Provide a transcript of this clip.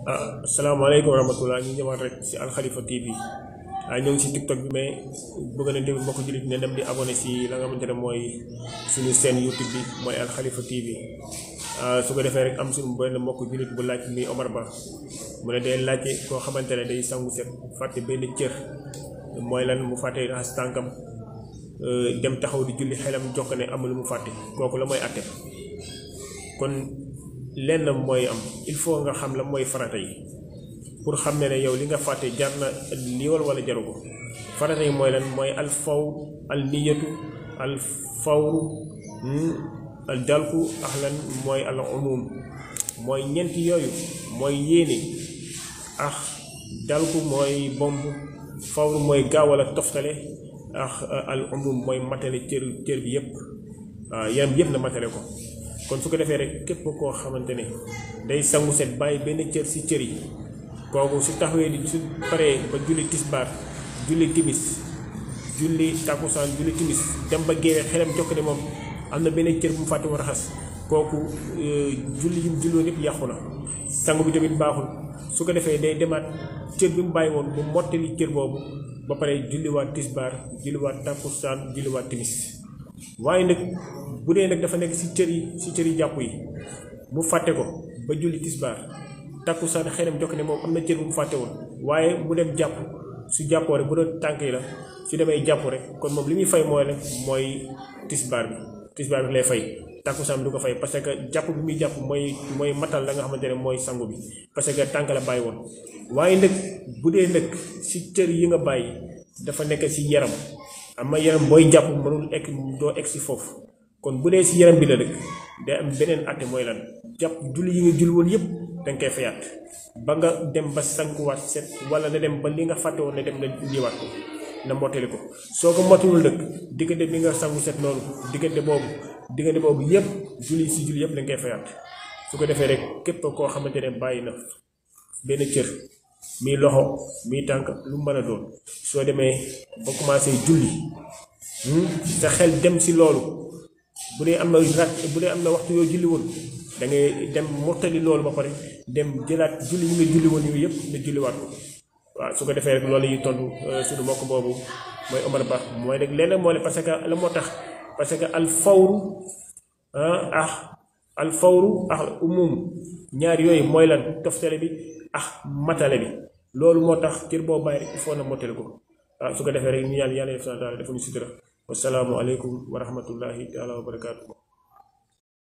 Assalamualaikum warahmatullahi ñu ñëwaat rek ci Al Khalifa TV ñoo ngi ci TikTok bi mais bëgg na dem mbokk julit ne dem di abonné ci la nga xamantene mooy suñu chaîne YouTube bi mooy Al Khalifa TV su ko defee rek am suñu benn mbokk julit bu laaj mi Omar Ba mu ne day laajte koo xamantene day sangu set fàtte benn cër mooy lan mu fàtte raxas tànkam dem taxaw di julli xelam jokk ne amul mu fàtte kooku la mooy atte kon lenn mooy am il faut nga xam la mooy farata yi pour xam ne yow li nga fàtte jar na lii wala jaru ko farata yi mooy lan mooy al faw al niyatu al fawru al dalku ak lan mooy al umum mooy ñeenti yooyu mooy yéene ak dalku mooy bomb fawru mooy gaaw wala toftale ak al umum mooy matale cër bi yépp yaram yépp na matale ko kon su ko defee rek képp koo xamante ne day sangu set bàyyi benn cër si cër yi kooku su taxawee di su paree ba julli tisbaar julli timis julli takusaan julli timis dem ba géewe xelam jokk ne moom am na benn cër bu mu fàtte mu raxas kooku julli yi mu julloon yëpp yàqu na sangu bi tamit baaxul su ko defee day demaat cër bi mu bàyyi woon mu mottali cër boobu ba pare julliwaat tisbaar julliwaat takusaan julliwaat timis waaye nag bu dee nag dafa nekk si cër yi jàpp yi mu fàtte ko ba julli tisbaar takkusaan xelam jokk ne moom am na cër bu mu fàtte woon waaye mu dem jàpp su jàppoo rek bu doon tànk yi la su demee jàpp rek kon moom li muy fay mooy rek mooy tisbaar bi lay fay takkusaan du ko fay parce que jàpp bi muy jàpp mooy matal la nga xamante ne mooy sangu bi parce que tànk la bàyyi woon waaye nag bu dee nag si cër yi nga bàyyi dafa nekk si yaram ama yaram booy jàpp mënul egg doo egg si foofu kon bu dee si yaram bi la rek day am beneen atte mooy lan jàpp julli yi nga julli woon yépp danga koy fayaat ba nga dem ba sankuwaat set wala na dem ba li nga fàtte woon ne dem na liwaat ko na mottali ko soo ko mottalul nag diggante bi nga sangu set noonu diggante boobu yépp julli si julli yépp danga koy fayaat su ko defee rek képp koo xamante ne bàyyi na benn cër mi loxo mi tànk lu mën a doon soo demee ba commencé julli sa xel dem si loolu bu dee am na waxtu yoo julli woon da ngay dem mottali loolu ba pare dem jëlaat julli yi nga julli woon yooyu yëpp nga julliwaat ko waaw su ko defee rek loolu yi tontu suñu mbokk boobu mooy Omar Ba mooy rek leneen moo ne parce que la moo tax parce que al fawru ak umum ñaar yooyu mooy lan toftale bi ak matale bi loolu moo tax cër boo bàyyi rek il faut na mottali ko waaw su ko defee rek ñu yàlla def na daal defuñu sutura wasalaamu aleykum wa rahmatullahi taala wa barakaatu